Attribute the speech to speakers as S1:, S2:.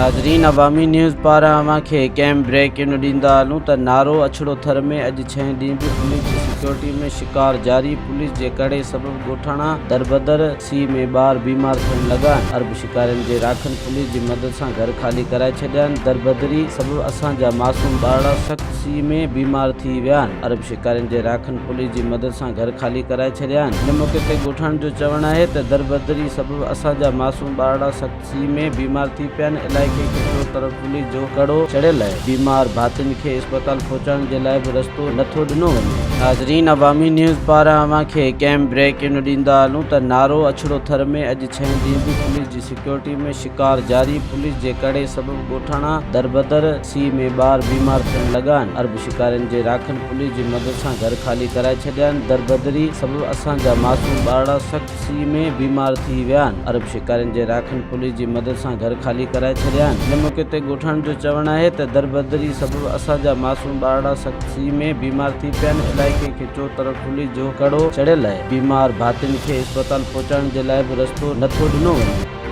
S1: ناظرين عوامي نيوز پاران اوهان کي ڪنهن بريڪنگ ڏيندا هلون ته نارو اڇڙو ٿر ۾ اڄ ڇهين ڏينهن به پوليس جي سيڪيورٽي ۾ شڪار جاري، پوليس جي ڪڙي سبب ڳوٺاڻا دربدر سيء ۾ ٻار بيمار ٿيڻ لڳا آهن، عرب شڪارين جي راکن پوليس جي مدد سان گهر خالي ڪرائي ڇڏيا آهن، دربدري سبب اسان جا معصوم ٻارڙا سخت سيء ۾ بيمار ٿي ويا آهن، عرب شڪارين جي راکن پوليس جي مدد سان گهر خالي ڪرائي ڇڏيا آهن، ان موقعي تي ڳوٺاڻن جو چوڻ آهي ته دربدري سبب اسان جا معصوم ٻارڙا سخت سيء ۾ بيمار ٿي پيا آهن، علائقي کي چو طرف پوليس جو ڪڙو چڙهيل آهي، بيمار ڀاتين کي اسپتال پهچائڻ جي لاء به رستو نه ٿو ڏنو وڃي. ناظرين عوامي نيوز پاران اوهان کي ڪنهن بريڪنگ ڏيندا هلون ته نارو اڇڙو ٿر ۾ اڄ ڇهين ڏينهن به پوليس جي سيڪيورٽي ۾ شڪار جاري، پوليس جي ڪڙي سبب ڳوٺاڻا دربدر سيء ۾ ٻار بيمار ٿيڻ لڳا آهن، عرب شڪارين جي راکن پوليس جي مدد سان گهر خالي ڪرائي ڇڏيا آهن، دربدري سبب اسان جا معصوم ٻارڙا سخت سيء ۾ بيمار ٿي ويا آهن. عرب شڪارين جي راکن پوليس جي مدد سان گهر خالي ڪرائي ڇڏيا آهن. ان موقعي تي ڳوٺاڻن جو چوڻ آهي ته دربدري سبب اسان جا معصوم ٻارڙا سخت سيء ۾ بيمار ٿي پيا آهن، علائقي کي چو طرف پوليس جو ڪڙو چڙهيل آهي، بيمار ڀاتين کي اسپتال پهچائڻ جي لاء به رستو نه ٿو ڏنو وڃي.